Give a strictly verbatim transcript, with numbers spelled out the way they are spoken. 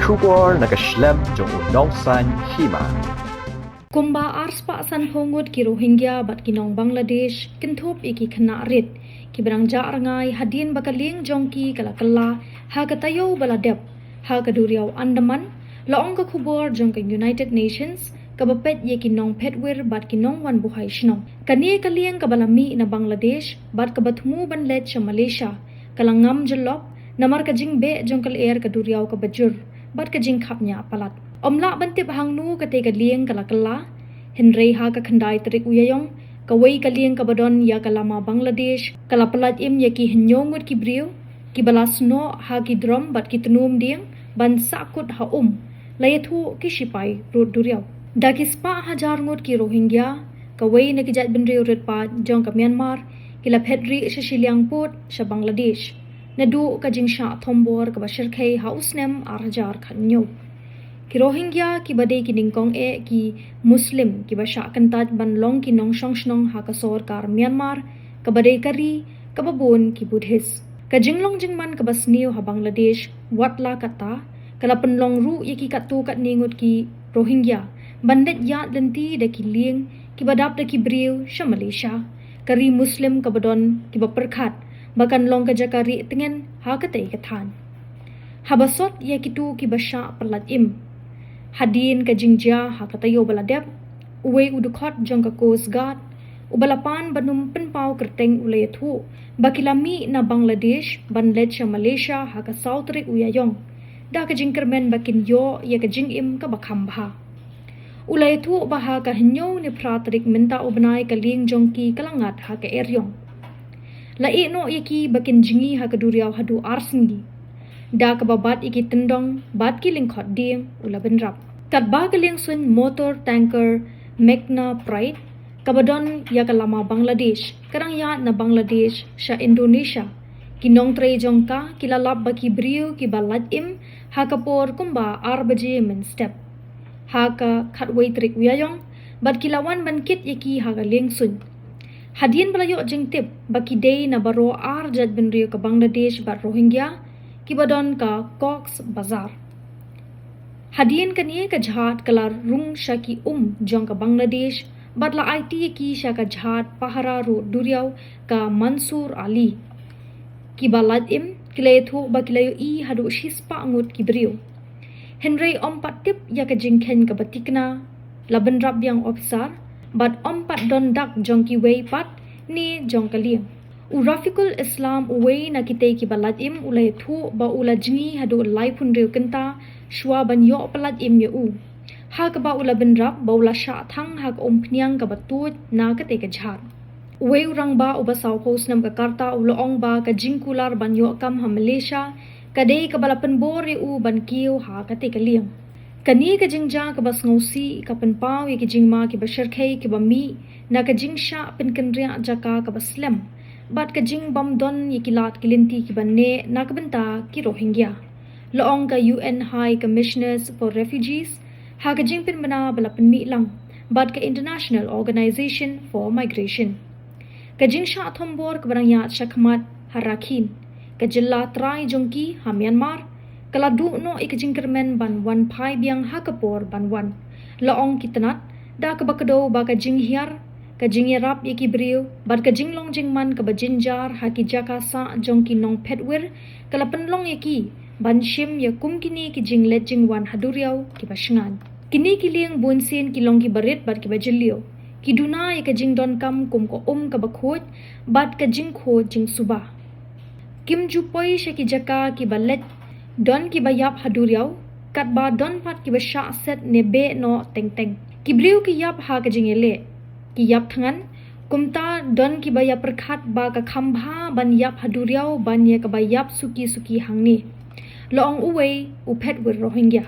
Khubor na ka shlem jong u nongsan hima. Kumba arspah sanphew ngut ki Rohingya bad ki nong Bangladesh, kynthup ïa ki khynnah rit, kiba dang jah rngai hadien ba ka lieng jong ki ka la kylla ha ka taïew ba la dep ha ka duriaw Andaman, la ong ka khubor jong ka United Nations kaba peit ïa ki nongphetwir bad ki nongwan buhai shnong. Kane ka lieng kaba la mih na Bangladesh bad kaba thmu ban leit sha Malaysia, ka la ngam jyllop namar ka jingbeh jong ka lyer ka duriaw kaba jur bad ka jingkhapngiah palat. Ym lah ban tip hangno katei ka lieng ka la kylla, hynrei ha ka khyndai tarik u Ïaïong, kawei ka lieng kaba don ïa ka lama Bangladesh ka la pyllait im ïa ki hynñiew ngut ki briew, kiba la snoh ha ki drum bad ki tnum dieng ban sahkut ha um, la ïathuh ki shipai rud duriaw. Da ki spah hajar ngut ki Rohingya, kawei na ki jaitbynriew rit paid jong ka Myanmar, ki la phet rieh sha shiliang pud sha Bangladesh naduh ka jingshah thombor kaba shyrkhei ha u snem ar hajar khathynñiew. Ki Rohingya kiba dei ki nyngkong eh ki Muslim kiba shah kyntait ban long ki nongshong shnong ha ka sorkar Myanmar, kaba dei ka ri kaba bun ki Buddhist. Ka jinglong jingman kaba sniew ha Bangladesh, wat la katta, ka la pynlong ruh ïa ki katto katne ngut ki Rohingya ban leit ïaid lynti da ki lieng kiba dap da ki briew sha Malaysia, ka ri Muslim kaba don kiba pyrkhat ba kan long ka jaka rieh tngen ha katei ka thaiñ. Haba sot ïa kito kiba shah pyllait im, hadien ka jingjia ha ka taïew ba la dep, uwei u dkhot jong ka Coast Guard, uba la pan ban ym pynpaw kyrteng, u la ïathuh ba ki la mih na Bangladesh ban leit sha Malaysia ha ka saw tarik u Ïaïong, da ka jingkyrmen ba kin ïoh ïa ka jingim kaba kham bha. U la ïathuh ba ha ka hynñiew ne phra tarik mynta u bnai ka lieng jong ki ka la ngat ha ka eriong. La ïehnoh ïa ki ba kin jngi ha ka duriaw haduh ar sngi, da kaba bat ïa ki tyndong bad ki lyngkhot dieng, u la bynrap. Katba ka liengsuiñ motor tanker Magna Pride, kaba don ïa ka lama Bangladesh, ka dang ïaid na Bangladesh sha Indonesia, ki nongtrei jong ka ki la lap ba ki briew kiba lait im ha ka por kumba ar baje mynstep ha ka khatwei tarik u Ïaïong, bad ki la wan ban kit ïa ki ha ka liengsuiñ. Hadien ba la ïoh jingtip ba ki dei na baroh ar jaitbynriew ka Bangladesh bad Rohingya, kiba don ka Cox Bazar. Hadien kane ka jhad ka la rung sha ki um jong ka Bangladesh, bad la aiti ïa ki sha ka jhad pahara rud duriaw ka Mansur Ali. Kiba lait im ki la ïathuh ba ki la ïohi haduh shispah ngut ki briew. Hynrei ym pat tip ïa ka jingkheiñ kaba tikna, la bynrap biang ophisar, bad ym pat don dak jong kiwei pat ne jong ka lieng. U Rafiqul Islam, uwei na kitei kiba lait im, u la ïathuh ba u la jngi haduh laiphew hynriew kynta shuwa ban ïoh pyllait im ïa u, ha kaba u la bynrap ba u la shah thang ha ka umphniang kaba tuid na katei ka jhad. Uwei u rangbah uba sawphew snem ka rta u la ong ba ka jingkular ban ïoh kam ha Malaysia ka dei kaba la pynbor ïa u ban kiew ha katei ka lieng. Kane ka jingjia kaba sngewsih ka pynpaw ïa ki jingma kiba shyrkhei kiba mih na ka jingshah pynkynriah jaka kaba slem bad ka jingbym don ïa ki lad ki lynti kiba neh na ka bynta ki Rohingya, la ong ka U N High Commissioners for Refugees ha ka jingpynbna ba la pynmih lang bad ka International Organization for Migration. Ka jingshah thombor kaba dang ïaid shakhmat ha Rakhine, ka jylla trai jong ki ha Myanmar, ka la duh noh ïa ka jingkyrmen ban wan phai biang ha ka por ban wan, la ong ki tnat, da kaba kdew ba ka jinghiar, ka jingïarap ïa ki briew bad ka jinglong jingman kaba jynjar ha ki jaka sah jong ki nongphetwir ka la pynlong ïa ki ban shim ïa kum kine ki jingleit jingwan ha duriaw kiba shngaiñ. Kine ki lieng bunsien ki long kiba rit bad kiba jylliew, ki duna ïa ka jingdonkam kum ka um kaba khuid bad ka jingkhuid jingsuba. Kim ju poi sha ki jaka kiba leit, don kiba ïap ha duriaw, katba don pat kiba shah set ne beh noh teng teng. Ki briew ki ïap ha ka jingïaleh, ki ïap thngan, kumta don kiba ïapyrkhat ba ka kham bha ban ïap ha duriaw ban ïa kaba ïap suki suki hangne, la ong uwei u phetwir Rohingya.